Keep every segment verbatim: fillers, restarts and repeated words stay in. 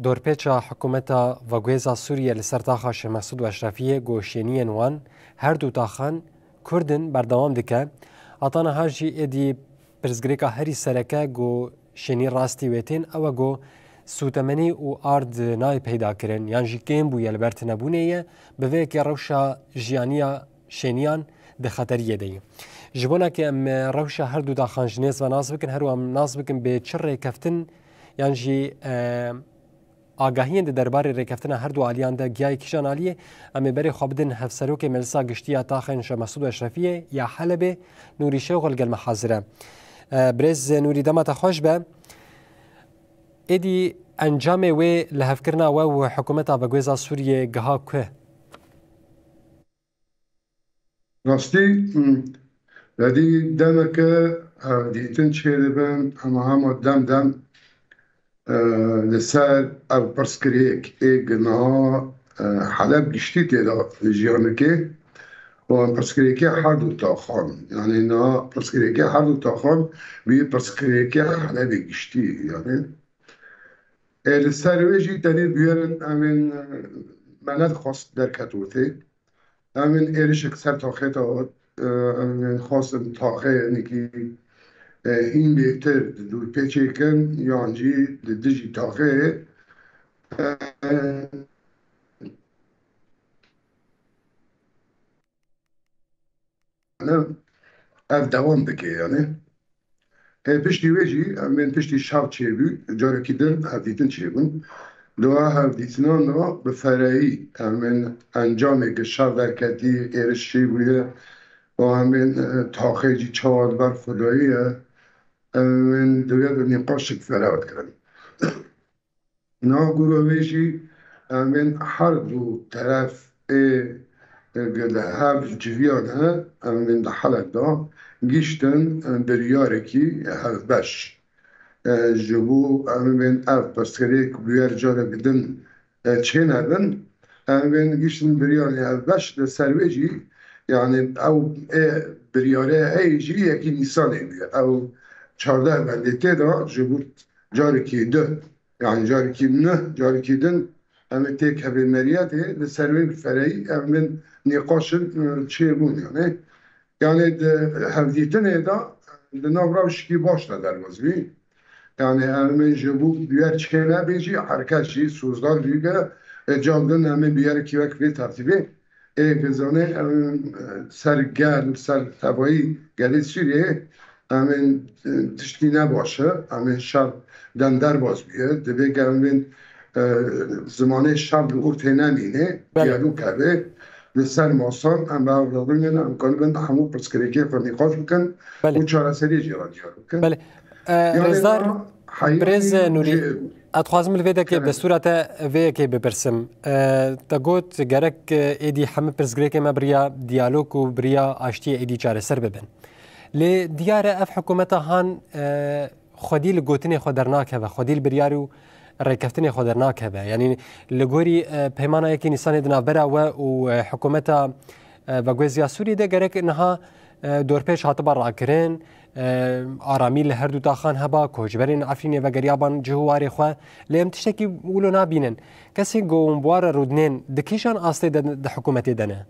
Dorpêça hikûmeta veguhêza Sûriyê li ser taxa Şêx Mesûd û Eşrefiyê ku şêniyên wan her du taxan Kurd in berdewam dike. Heta niha jî êdî pirsgirêka herî sereke ku şênî rastî wê tên ew e ku sûtemenî û ard nayê peyda kirin yan jî kêm bûye li ber tunebûnê ye, bi vê yekê rewşa jiyaniya şêniyan di xeteriyê de ye. Ji bona ku em rewşa her du taxan ji nêz ve nas bikin, her wiha em nas bikin bê çi rêkeftin yan jî, e, agahiyên di derbarê rêkeftina her du aliyan de giyayê kîjan aliyê, em ê berê xwe bidin Hevserokê Meclisa Giştî ya Taxên Şêx Mesûd û Eşrefiyê ya Helebê, Nûrî Şêxo li gel me hazir e. E, Birêz Nûrî, dema te xweş be. Êdî encamê wê lihevkirina we û hikûmeta veguhêza Sûriyê giha ku? Rastî, hmm, êdî demeke hevdîtin çêdibin, hema hema dem dem, e, li ser ev pirsgirêk ê ku niha, e, Heleb giştî tê de jiyan dike û em pirsgirêkê her du taxan, yanî niha pirsgirêkê her du taxan bûye pirsgirêkê Helebê giştî, yanî. Ê, li ser wê jî tenê bûyerin em ên, e, me nedixwest derketibûtê. Em ên êrişek ser taxê de, e, em ên xwestin taxê hinekî, e, hîn bêtir di dûrpêçê kin yan jî di dijî taxê, e, ev dewam bike, yanî. Ê, piştî wê jî, em ên piştî şer çêbû, carekî din hevdîtin çêbûn. Di wan hevdîtinan de bi fereyî, em ên encamê ku şer derketî, êriş çêbûye, û em ên, e, taxê jî çawa li ber xwe dayî ye, em ên divê bi nîqaşek fereh kirin. Niha gora wê jî em ên her du teref ê, ê, li hev civiyane, em ên di Heleb de giştin, ê, biryarekî hevbeş. Ê, ji bo em ên ev pirsgirêk bûyer careke din, ê, çênebin, em ên giştin biryarekî hevbeş. Li ser wê jî, yanî ew ê biryare heye jî yekî Nîsanê bûye. Ew çardeh bendê tê de ji bo carekî di Yanî carekî neh, carekî din em ê têkevê meriyetê li ser wê bi fereyî em bin nîqaşin, e, çêbûn yanî. Yanî di hevdîtinê de di nav rewşekî baş de derbas bî. Yanî em ê ji bo bûyer çênebê jî her kes jî sozdar jî be, e, cem din em ê bûyerekî wek vê tertîbê. Ê, bizane, em, ser gel, ser tevayî gelê Sûriyê, em ên, e, tiştî ne baş e, em ên şer dem derbas bûye. Divê ke em ên, e, zimanê şer li ortê nemîne, Belê. diyalog hebe. Li ser masan em bi hev re bimînin, em karibin hemû pirsgirêkê xwe nîqaş bikin Belê. û çareseriyê jî re diyar bikin. Belê. E, Yanî Rêzdar, na heyî Birêz Nûrî, jê bû. ez dixwazim li vê dekê Kerem. destûra te vê yekê bipirsim. E, te got gerek, e, êdî hemî pirsgirêkê me bi riya diyalog û bi riya aştiyê êdî çareser bibin. Lê diyar e ev hikûmeta han, e, xwedî li gotinê xwe dernakeve, xwedî li biryar û rêkeftinê xwe dernakeve. Yanî li gorî, e, peymana yekê Nîsanê di navbera we û, e, hikûmeta, e, veguhêziya Sûriyê de gerek niha, e, dorpêç hatiba rakirin, e, aramî li her du taxan heba, koçberên Efrînê vegeriyaban cih û warê xwe. Lê em tiştekî wilo nabînin. Kesên ku hûn bi wan re rûdinên di kîjan astê de di hikûmetê de ne?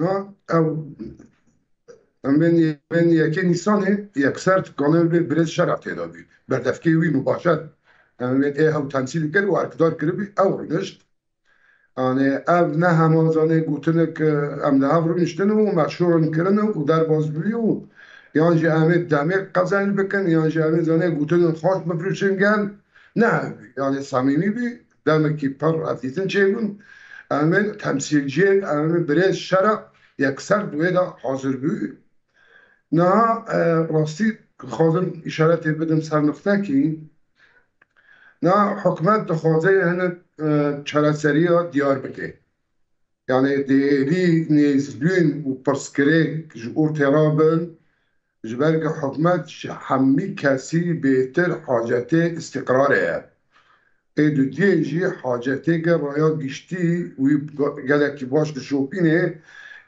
Ha, ew, em bên, bên yekê Nîsanê yekser dikane vê birêz şera tê de bî. Berdevkê wî mubaşer, em bên ê ew temsîl kir û erkdar kiribî, ew rûnişt. Yanî ev ne hema zanê gotinek, em li hev rûniştin û meşûrin kirin û derbas bûyî û yan jî em ê demê qezenc bikin, yan jî em ê zanê gotinek xweş bifirîşin gel. Ne ev bî. Yanî samîmî bî, demekî pir hevdîtin çêbûn. Em ê temsîlciyê, em ê birêz şera yekser di wê de hazir bû. Niha, e, rastî dixwazim îşaretê bidim ser niftekî. Niha hikûmet dixwaze hinek, e, çareseriya diyar bike. Yanî di êdî nêzbûn û pirsgirêk ji ortê rabin, ji ber ku hikûmet ji hemî kesî bêtir hacetê îstîqrarê ye. Ê dudiyê jî hacetêke raya giştî wî gelekî baş dişopînê,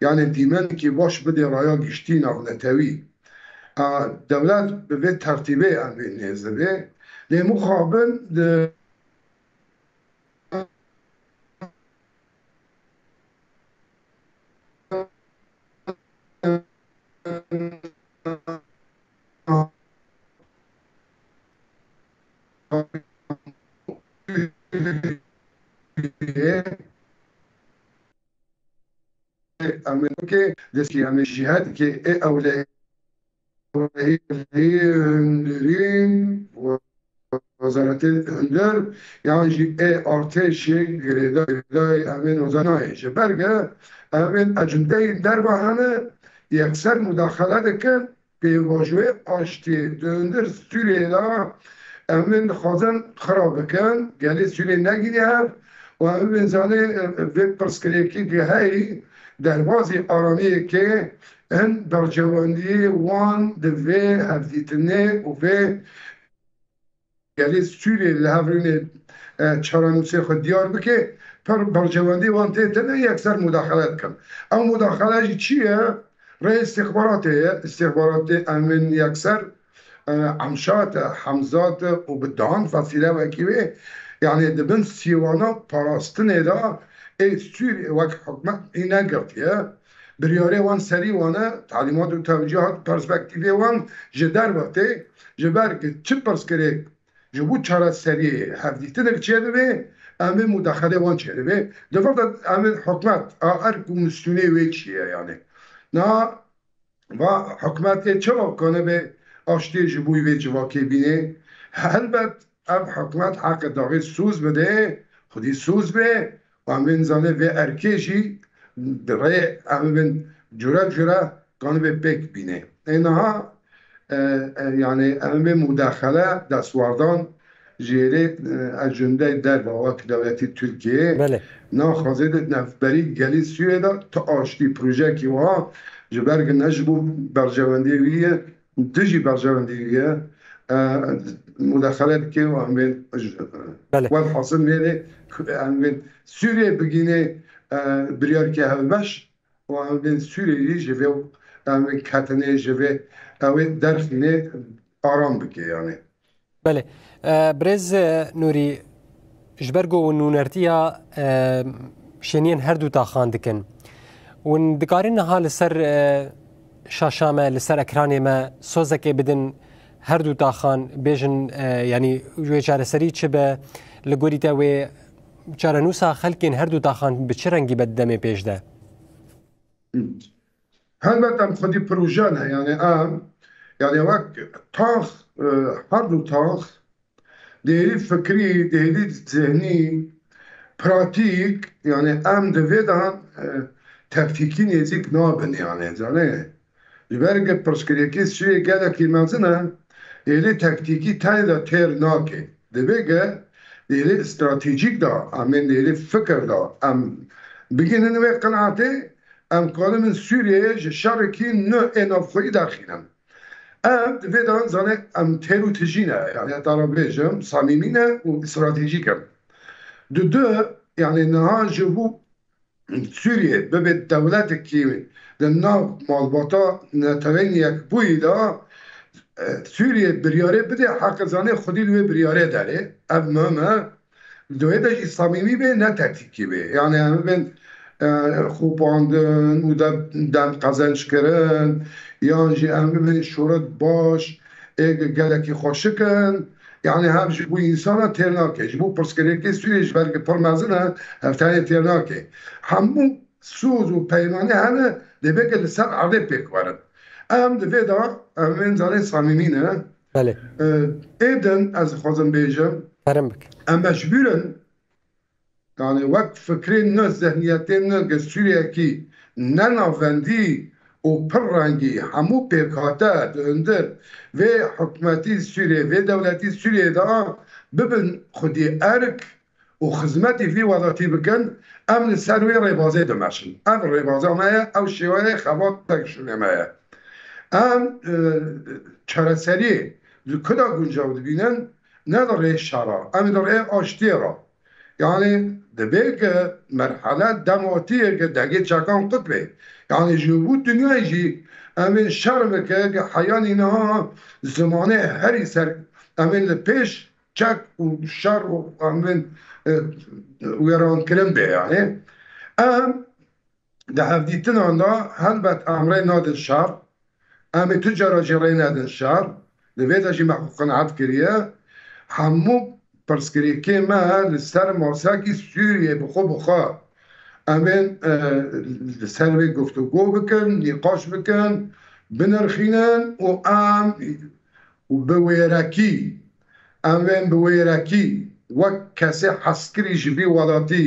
yanî dîmenekî baş bidê raya giştî navnetewî. A, dewlet bi vê tertîbê em ê nêzibê. Lê mixabin di Em ê ke destî em ê jî her ke ê ewle ewlehî hundirîn wezaretê hundir yan jî ê artêşê girêdayî em ê nozanayê ji ber ke em ê ecindeyî derva hene yekser mudaxele dikin. Pêvajoyê aştiyê di hundir Sûriyeyê de em ê dixwazin xira bikin, gelê Sûriyê negîrî hev û em ê zanê, e, vê pirsgirêkî ki heyî derbazî aramiyê ke hin berjewendiyê wan di vê hevdîtinê û vê gelê Sûriyê li hevrînê, e, çarenûsê xwe diyar bike, pir berjewendî wan tê tine yekser mudaxele dikin. Ew mudaxele jî çi ye? Rê îstîxbaratê ye. Îstîxbaratê em ên yekser, e, Emşat e, Hemzat e û bi dehan fesîle wekî wê, yanî di bin sîwana parastinê de ê Sûriyê wek hikûmet hî negirtiye. Biryarê wan serî wan e, talîmat û tewcîhat perspektîfê wan ji derve tê, ji ber ku çi pirsgirêk ji bo çareseriyê hevdîtinek çêdibe, em ê mudaxelê wan çêdibe. Di vir de em ê hikûmet a erk û misyonê wê çi ye yanî? Na va hikûmetê çawa kanibe aştiyê ji bo vê civakê bîne? Helbet ev hikûmet heqê daxê soz bide, xwedî soz be, û em ê nizane vê erkê jî bi rê em ê cure cure kanibe pêk bîne. Ê niha, e, e, yanî em ê mudaxele destwardan ji êrê, e, ecindeyê derve wek dewletî Tirkiyeyê Belê. naxwaze di navberî gelî Sûriyê de tu aştî projeyekî wiha ji ber ku ne ji bo berjewendiyê wî ye, dijî berjewendî ye, e, mudaxele dike û em ê Belê. welhasil mêrê em ê Sûriyê bigîne, e, biryarke hevbeş û em ê Sûriyê jî ji vê em ê ketinê ji vê ew ê derxîne aram bike yanî. Belê. E, birêz, e, Nûrî, ji ber ku hûn nûnertiya, e, şêniyên her du taxan dikin, hûn dikarin niha li ser, e, şaşa me, li ser ekranê me sozekê bidin her du taxan, bêjin, e, yanî wê çareserî çi be, li gorî te wê çarenûsa xelkên her du taxan bi çi rengî be di demê pêş de? Helbet em xwedî proje ne, yanî em, yanî wek tax, e, her du tax, dêrî fikrî, dêrî zihnî, pratîk, yanî em di vê de, e, taktîkî nêzîk nabin, yanî, zanê. Ji ber ku pirsgirêkê Sûriyê gelekî mezin e, êlê taktîkî tenê de têr nake. Divê ku êlê stratejîk de, em ên êlê fikir de, em bigihînin wê qenaetê, em karibin Sûriyeyê ji şerekî nû ê navxweyî derxînin. Ev di vê de zanê em têr û tijî ne, yanî ez te re bêjim, samîmî ne û stratejîk in. Di du, yanî niha ji bo Sûriyê bibe dewletekî di nav malbata Neteweyên Yekbûyî de, e, Sûriyê biryarê bide, heqê zanê xwedî li wê biryarê derê. Ev muhim e. Di wê de jî samîmî be, ne taktîkî be. Yanî em bibin, e, xopandin û de-, dem qezenc kirin, yan jî em bibin şoret baş, ê gelekî xweşik in. Yanî hev ji bo însana têr nake. Ji bo pirsgirêkê Sûriyê ji ber ku pir mezin e, hev tenê têr nake. Hemû soz û peymanê hene, divê ku li ser erdê pêk werin. Em di vê de, em ên zanê samîmî ne. Belê. E, ê din ez dixwazim bêjim, Kerem bik. Em mecbûr in, yanî wek fikrên nû, zihniyetên nû, ku Sûriyekî ne navendî û pir rengî, hemû pêkhate di hundir vê hikûmetî Sûriyê, vê dewletî Sûriyê de bibin xwedî erk û xizmetî vî welatî bikin, em li ser wê rêbazê dimeşin. Ev rêbaza me ye, ew şêweyê xebatek şûnê me ye. Em, e, çareseriyê di ku de guncav dibînin, ne di rê şera, em di rê aştiyê re. Yanî divê ku merhele dematiye ku degê çekan qut be. Yanî ji bo dinyayê jî em ê şer bike, ki heyanî niha zimanê herî ser, em ê li pêş çek û şer û em ê, e, wêrankirin bê, yanî. Em di hevdîtinan de helbet em rê nadin şer, em ê tu cara jî rê nedin şer. Di vê de jî me xwe qenaet kiriye. Hemû pirsgirêkê me li ser masekî Sûriyê bi xwe bi xwe. Em ê, e, li ser vê guftûgo bikin, nîqaş bikin, binirxînin û em û bi wêrekî, em ên bi wêrekî wek kesê heskirî ji vî welatî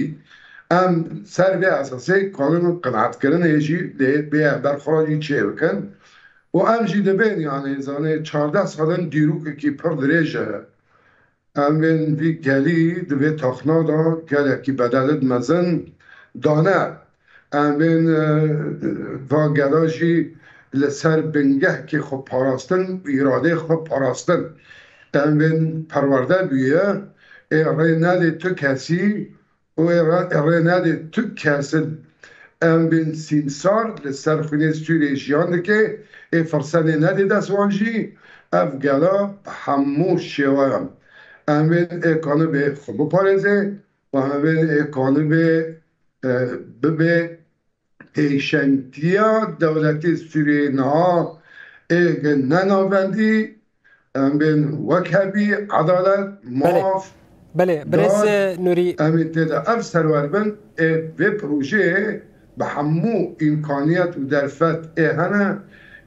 em ser vê esasê kanin qenaetkirinê jî lê bê berxwera jî çê bikin. Û em jî dibên, yanî, zanê çardeh salin dîrokekî pir dirêj e. Em ên vî gelî di vê taxna de gelekî bedelid mezin dane. Em ên, e, va gela jî li ser bingehkê xwe parastin, îradeyê xwe parastin. Em ên perwerde bûye, ê rê nedê tu kesî û ê re-, rê nedê tu kesin. Em bên sîmsar li ser xwînê Sûriyê jiyan dike, ê firsenê nedê dest wan jî, ev gela bi hemû şêwayan. Em bên ê kanibê xwe biparêze û em bên ê kanibê, e, bibe pêşengtiya dewletê Sûriyê niha ê ne navendî, em bên wek hebî, edalet, Belê. maf, Belê, birêz, dad, e, Nûrî. Em ê tê de ev serwer bin, ê vê projeyê bi hemû îmkaniyet û derfet ê hene,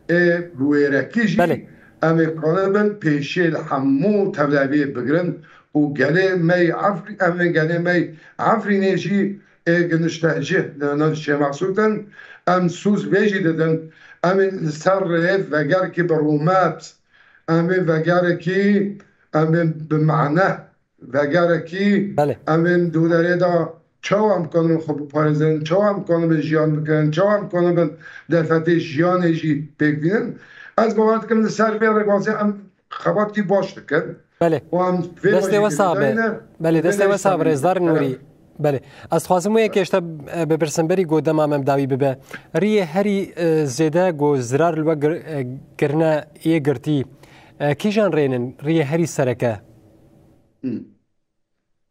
ê bi wêrekî jî Belê. em ê qane bin pêşiyê li hemû tevleviyê bigirin û gelê me yê Efrî-, em ê gelê me yê Efrînê jî ê giniştecih li nav çê mexsûtin, em sûz vê jî didin, em ê li ser rê vegerekî bi rûmet, em ê vegerekî, em ê bi mane, vegerekî, Belê. em ê dûnerê de çawa em kanibin xwe biparêzin, çawa em kanibin jiyan bikin, çawa em kanibin derfetê jiyanê jî pêk bînin. Ez bawer dikim li ser vê rêbazê em xebatî baş dikin. Belê. Û em vê Destê wajî we sax be. girêdayî ne, Belê, vê destê we sax be, jî rêzdar Nûrî. Belê. Ez dixwazim wê yekê ji te, e, bipirsim berî ku dema me bi dawî bibe. Riyê herî, e, zêde ku zirar li we gir-, e, kirine yê girtî, e, kîjan rênin? Riyê herî sereke? Hı.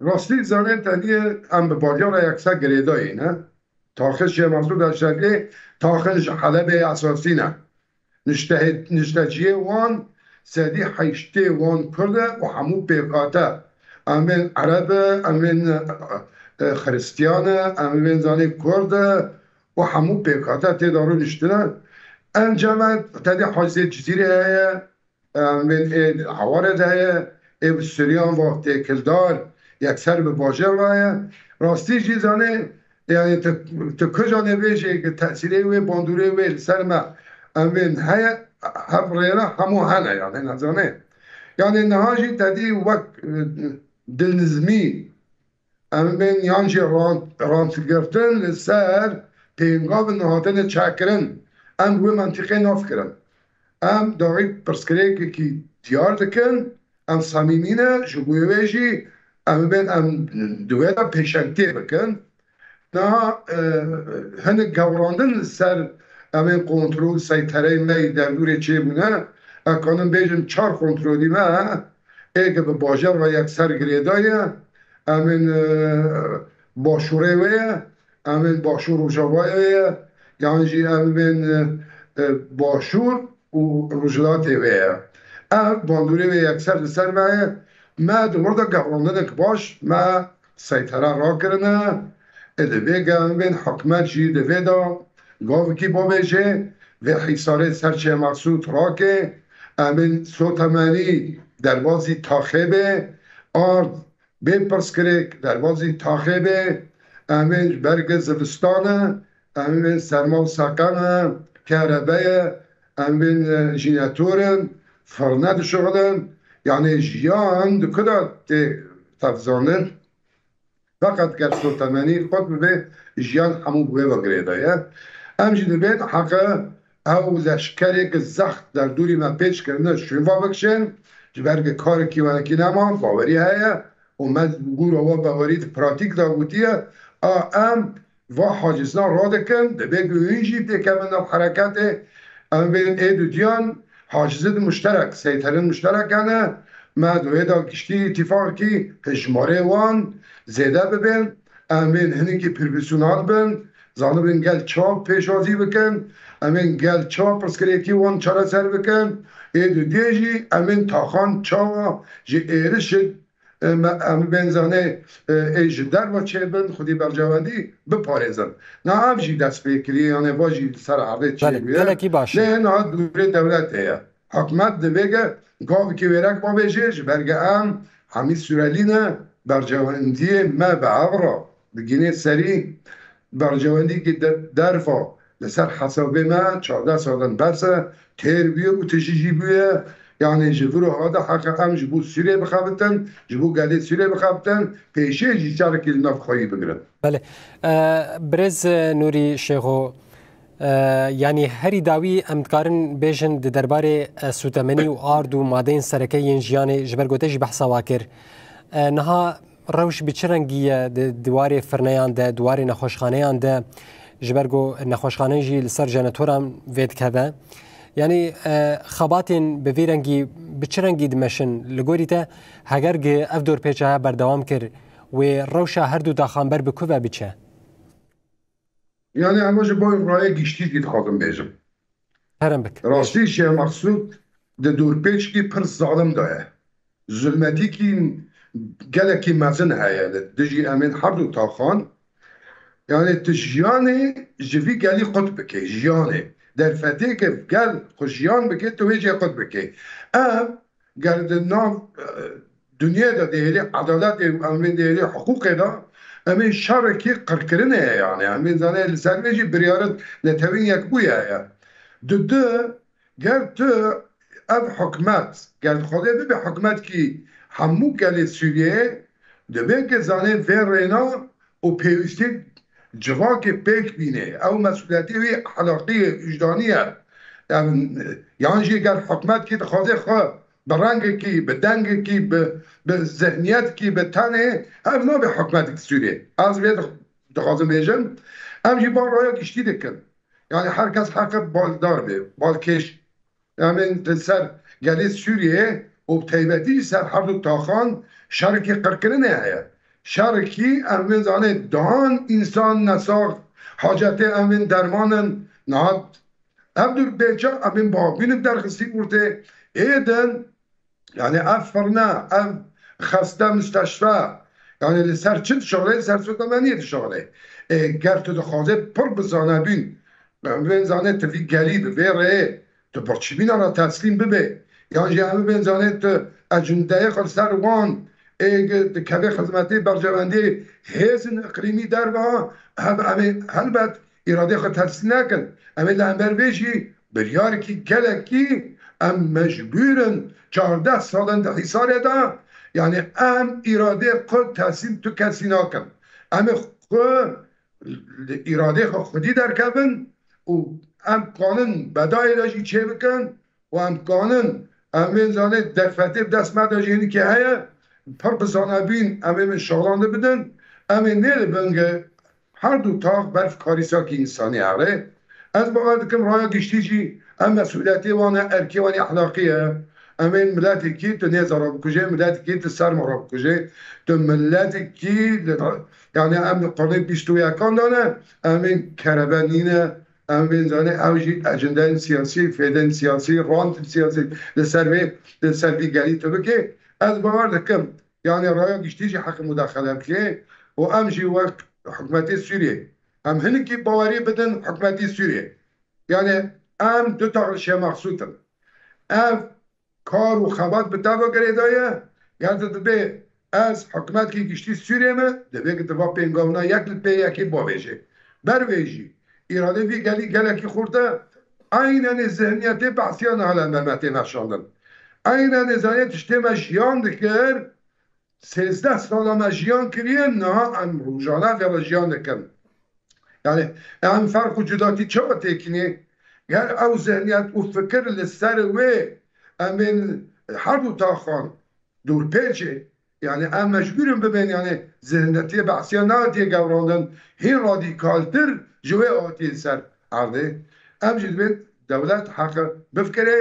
Rastî zanê te diyê em bi bajar re yekser girêdayî ne. Taxê Şêx Mesûd Eşrefî, taxên ji Helebê esasî ne. Niştehê-, nişteciyê wan sedî heştê wan Kurd e û hemû pêkate. Em ên Ereb e, em ên, e, e, Xiristiyan e, em ên zanî Kurd e û hemû pêkate tê de rûniştine. Encame tedî Hacî Zêd Cizîrê heye, em bên ê Hewarê de heye, ê bi Suryan ve têkildar, yekser bi bajêr ve heye. Rastî jî zanê, yanî tu, tu kija nêvêjê ki tesîrê wê, bandorê wê li ser me, em bên heye, hev rêne hemû hene, yanî nezanê. Yanî niha jî tedî wek, e, dilnizmî, em bên yan jî rant, rantgirtin li ser pêngavên hatine çêkirin. Em bi wê mentîqê nafikirin. Em dawî pirsgirêkekî diyar dikin, em samîmî ne, ji bo wê jî em bên em di wê de pêşengtiyê bikin. Niha, e, hinek gewrandin li ser em ên kontrol, seytereyê me yê derdorê çêbûne. Ez kanim bêjim çar kontrolî me ê ki bi bajar ve yekser girêdayî ye. Em ên, e, başûrê wê ye, em ên başûr rojavayê wê ye, yan jî em ên, e, e, başûr û rojhilatê wê ye. Ev bandorê wê yekser li ser me ye. Me di wir de gewrandinek baş me seytera rakirine. Ê di vê ge em bên hikûmet jî di vê de gavekî bavêje, vê hîsarê ser Çê Mexsûd rake, em bên Sotemenî derbazî taxê be, ard bê pirsgirêk derbazî taxê be, em bên ji ber ge zivistan e, em bên serma û seqem e, kerebe ye, em bên, e, jînetor in, firne dişixulin, yanî jiyan di ku de tê tevzandin. Feqet ger sotemenî qut bibe, jiyan hemû bi wê ve girêdayî ye. Em jî dibên heqe ew leşkerêk zext derdorî me pêç kirine şûn ve bikişên, ji ber ke karekî wenekî nema, bawerî heye û me gora we bawerî di pratîk de gotiye, a em va hacizna radikin, dibê ku hûn jî têkevin nav hereketê, Em bên ê du diyan hacizin muşterek, seyterin muşterek hene. Me di wê de giştî îtîfaqekî hejmarê wan zêde bibin. Em bên hinekî profesyonel bin, zanibin gel çawa pêşwazî bikin, em bên gel çawa pirsgirêkî wan çareser bikin. Ê du diyê jî em bên taxan çawa ji êrişin, e, me, em bên zanê, e, ê ji derve çêbin, xwedî berjewendî biparêzin. Na ev jî destpêkirî, yanê va jî li ser erdê çêbûye. Belê, gelekî baş e. Lê niha dûrê dewletê ye. Hikûmet divêge gavikê wêrek bavêje, ji ber ge em hemî Sûrelî ne, berjewendiyê me bi ev re digînê serî. Berjewendîkî de-, derva li ser hesabê me çardeh salan berse têr bûye û tijî jî bûye. Yanê ji vir û hade heqe em ji bo Sûriyê bixebitin, ji bo gelê Sûriyê bixebitin, pêşiyê jî çarekî li nav xweyî bigirin. Belê. E, Birêz, e, Nûrî Şêxo, e, yanî herî dawî em dikarin bêjin di derbarê, e, sûtemenî û ard û madeyên sereke yên jiyanê ji ber gote jî behsa wa kir. E, niha rewş bi çi rengî ye di, di warê firneyan de, di warê nexweşxaneyan de, ji ber ku nexweşxane jî li ser jeneratoran vê dikeve. Yanî, e, xebatên bi vî rengî, bi çi rengî dimeşin? Li gorî te, heger gi ev dorpêçaya berdewam kir, wê rewşa her du taxan ber bi ku ve biçe? Yanî, eva ji bo raya giştî jî dixwazim bêjim. Kerem bik. Rastî Şêx Mexsûd di dorpêçkî pir zalim de ye. Zulmetîkî gelekî mezin heye li dijî em ên her du taxan. Yanî tu jiyanê ji vî gelî qut bikê, jiyanê. Derfetê ke gel xwe jiyan bike, tu wê jê qut bikê. Ev ger di nav, e, dinyê de, dêrê edaletê û em ên dêrê hiqûqê de, em ên şerekî qirkirinê ye yanî. Em ên zanê li ser vê jî biryarên Netewên Yekbûyî heye. Di du, ger tu ev hikûmet, ger dixwaze bibe hikûmetkî hemû gelê Sûriyeyê, divê ke zanê vê rêna û pêwîstî civakê pêk bînê. Ew mesûliyetê wî ehlaqî ye, wijdanî ye. Em, yan jî ger hikûmetkî dixwaze xwe bi rengekî, bi dengekî, bi, bi zihniyetkî, bi tenê, ev nabe hikûmetek Sûriyê. Ez vê dix-, dixwazim bêjim. Em jî ban raya giştî dikin. Yanî her kes heqe baldar be, balkêş. Em ên li ser gelê Sûriyê û bi taybetî jî ser her du taxan şerekî qirkirinê heye. Şerekî em ên zanê dan însan nesax, hacetê em ên derman in. Niha ev dorpêça em ên babînin derxistî ortê êdin. Yanî ev firne, ev xeste, misteşfe, yanî li ser çi dişixulê? Li ser sûtemeniyê dişixulê. Ê, ger tu dixwazê pir bi zanebûn, em ên zanê tu vî gelî bi vê rêyê, tu birçîbîna re teslîm bibe. Yan jî em ên zanê tu ecindeyê xwe li ser wan ê dikeve xizmetê berjewendiyê hêzên iqlîmî derve, ev em ê helbet îradê xwe teslîm nekin. Em ê li hember vê jî biryarekî gelekî em mecbûr in çardeh sal in di hîsarê de, yanî em îradê xwe teslîm tu kesî nakin. Em ê xwe li îradê xwe xwedî derkevin û em kanin bedayê de jî çêbikin û em kanin em ên zanê derfetê bi dest me de jî hinekî heye, pir bi zanebûn em ê min şalan de bidin, em ê nê li bin ge her du tax berf karîsakî însanî here. Ez bawer dikim raya giştî jî ev mesûliyetê wan e, erkê wan ê ehlaqî ye. Em ên miletekî tu nêza re bikujê, miletekî tu serma re bikujê. Tu miletekî li, yanî em li qurnê bîst û yekan de ne, em ên kerebe nîne, em ên zanê ew jî ecindeyên siyasî, fêdên siyasî, rantên siyasî li ser vê, li ser vî gelî tu bikê. Ez bawer dikim, yanî raya giştî jî heqê mudaxele bike û em jî wek hikûmetê Sûriyê, em hinekî bawerî bidin hikûmetê Sûriyê. Yanî em du tax li Şêx Mexsûd in. Ev kar û xebat bi teva girêdaye, ger tu dibê ez hikûmetkî giştî Sûriyê me, divê ki tu va pêngavna yek li pê yekê bavêjê. Ber vê jî, îradê vî gelî gelekî xurt e, eynenê zihniyetê behsiya niha li hember me tê meşandin. Eynenê zanê tiştê me jiyan dikir, sêzdeh sala me jiyan kiriye, niha em rojane vê re jiyan dikin. Yanî em ferq û cudatî çawa têkînê? Ger ew zihniyet û fikir li ser wê em ên her du taxan dorpêçê, yanî em mecbûr in bibên, yanî zihniyetê behsiya nehatiye gewrandin, hîn radîkaltir ji wê hatiye ser erdê. Em jî divên dewlet heqe bifkire,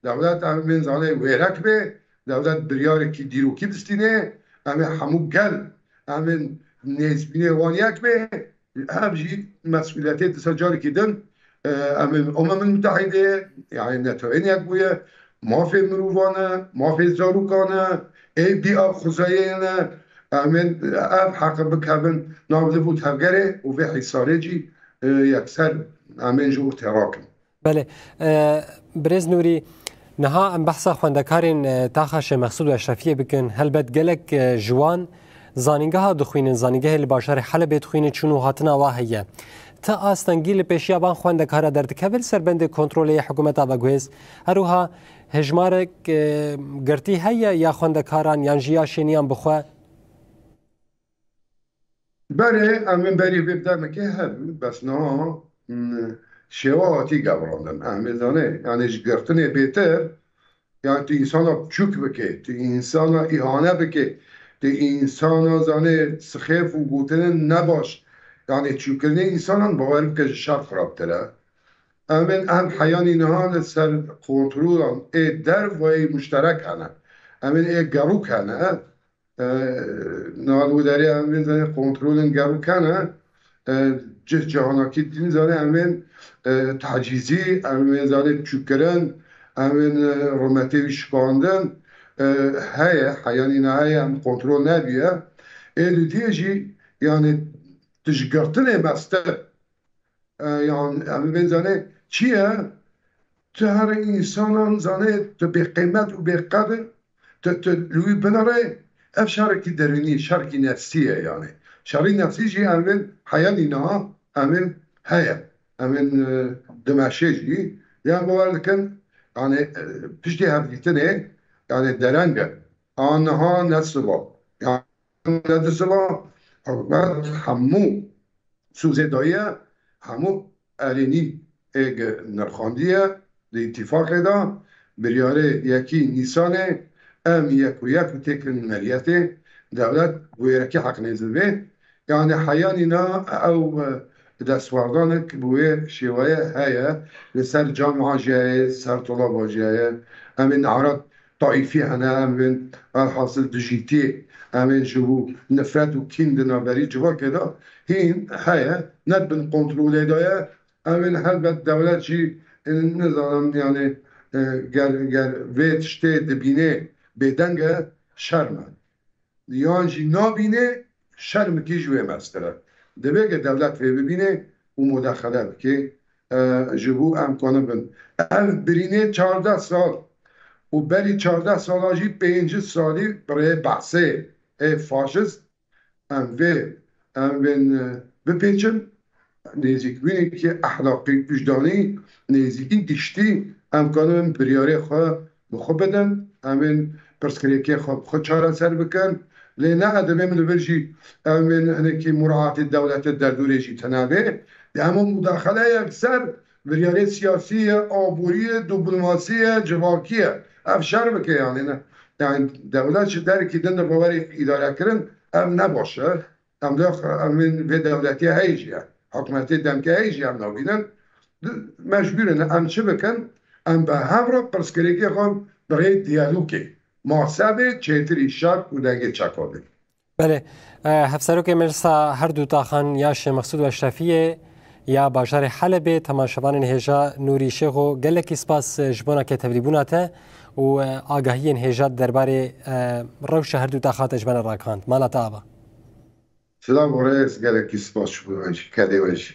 dewlet em bên zanê wêrek bê, dewlet biryarekî dîrokî bistîne, em ê hemû gel, em ê nêzbînê wan yek bê, ev jî mesûliyetê disa carekî din, e, em ê Umemên Mutehîdê, yani NATOyê yek bûye, mafê mirovan e, mafê zarokan e, ê bî ev xwezayê ne, em ê ev heqe bikevin nav liv û tevgerê û vê hîsarê jî, e, yekser em ê ji ortê rakin. Belê. E, Birêz Nûrî, niha em behsa xwendekarên, e, taxa Şêx Mexsûd û Eşrefiyê bikin. Helbet gelek, e, ji wan zanîngeha dixwînin, zanîngehê li bajarê Helebê dixwînin, çûn û hatina wa heye. Ti astengî li pêşiya van xwendekara derdikeve li ser bendê kontrolê yê hikûmeta veguhêz? Her wiha hejmarek, e, girtî heye ya xwendekaran yan jî ya şêniyan bi xwe? Berê, em ê berî vê demekê hebû, bes niha, mm, şêwa hatî gevrandin. Em ê zanê, yani ji girtinê bêtir, yani tu însana çûk bikê, tu însana îhane bikê, tu însana zanê sixêf û gotinên nebaş, yani çûkirinê însanan bawer bike ji şer xirabtir e. Em ên em heyanî niha li ser kontrolan ê dervayî muşterek hene. Em ên ê gerûk hene. E, niha li wê derê em ên zanê kontrolên gerûk hene. E, cih cihanakî din zanê em ên, e, tacîzî, em ên zanê çûkirin, em ên, e, rûmetê wî şikandin, e, heye, heyanî niha heye, em kontrol nebûye. Ê dudiyê jî, yani, tu ji girtinê mestir. E, yan, em ê bên zanê çi ye? Tu her însanan zanê, tu bêqîmet û bêqedr, tu, tu li wî binere, ev şerekî derûnî, şerekî nefsî ye yani. Şerî nefsî jî em ên heyanî niha, em ên heye. Em ên, e, dimeşê jî. Yan bawer dikin, yani, e, piştî hevdîtinê, yani dereng e. A niha ne siba. Yani ne di siba, hikûmet hemû sûzê daye, hemû erênî ê nirxandiye di îtîfaqê de, biryarê yekî Nîsanê, em yek û yek û têkin meriyetê, dewlet wêrekî heqnêzin vê. Yani heyanî na ew, e, destwardanek bi wê şêweye heye, li ser camia jî heye, ser tolaba jî heye. Em ê narat taîfî hene, em bên elhasil dijîtî, em ên ji bo nifret û kîn di navberî civakê de hîn heye, ne bin kontrolê de ye. Em ên helbet dewlet jî, e, nizanim, yani, e, ger, ger vê tiştê dibînê bêdeng e, şerm e. Yan jî nabînê, şermikî ji wê mestir e. Divê ke dewlet vê bibînê û mudaxele bike, e, ji bo em kanibin. Ev birînê çardeh sal û berî çardeh sala jî pêncî salî bi rê behsê ê faşist em vê, em bên, e, bipêçin. Nêzîkbûnekî ehlaqî, wijdanî, nêzîkî giştî, em kanin biryarê xwe bi xwe bidin, em ên pirsgirêkê xwe bi xwe çareser bikin. Lê ne, divê min li vir jî em ên hinekî muraatê dewletê derdorê jî tune bê. Di hemû mudaxele yekser biryarê siyasî ye, aborî ye, diplomasî ye, civakî ye. Ev şer bike yani ne. Yani dewlet ji derekî din de bawerê îdare kirin, ev ne baş e. Em de, em ên vê dewletê heyî jî ye. Hikûmetê demkê heyî jî em nabînin. Di-, mecbûr in em çi bikin? Em bi hev re pirsgirêkê xwe bi rê diyalogê, masebê çêtirî şer û dengê çekavê. Belê. E, Hevserokê Meclisa her du taxan ya Şêx Mexsûd û Eşrefiyê ya bajarê Helebê, temaşevanên hêja Nûrî Şêxo, gelekî spas, e, ji bona ke tevlîbûna te û, e, agahiyên hêja derbarê, e, rewşa her du taxa te ji me re rakihand. Mala te ava. Silav û rêz, gelekî spas ji bo we jî, kedê we jî.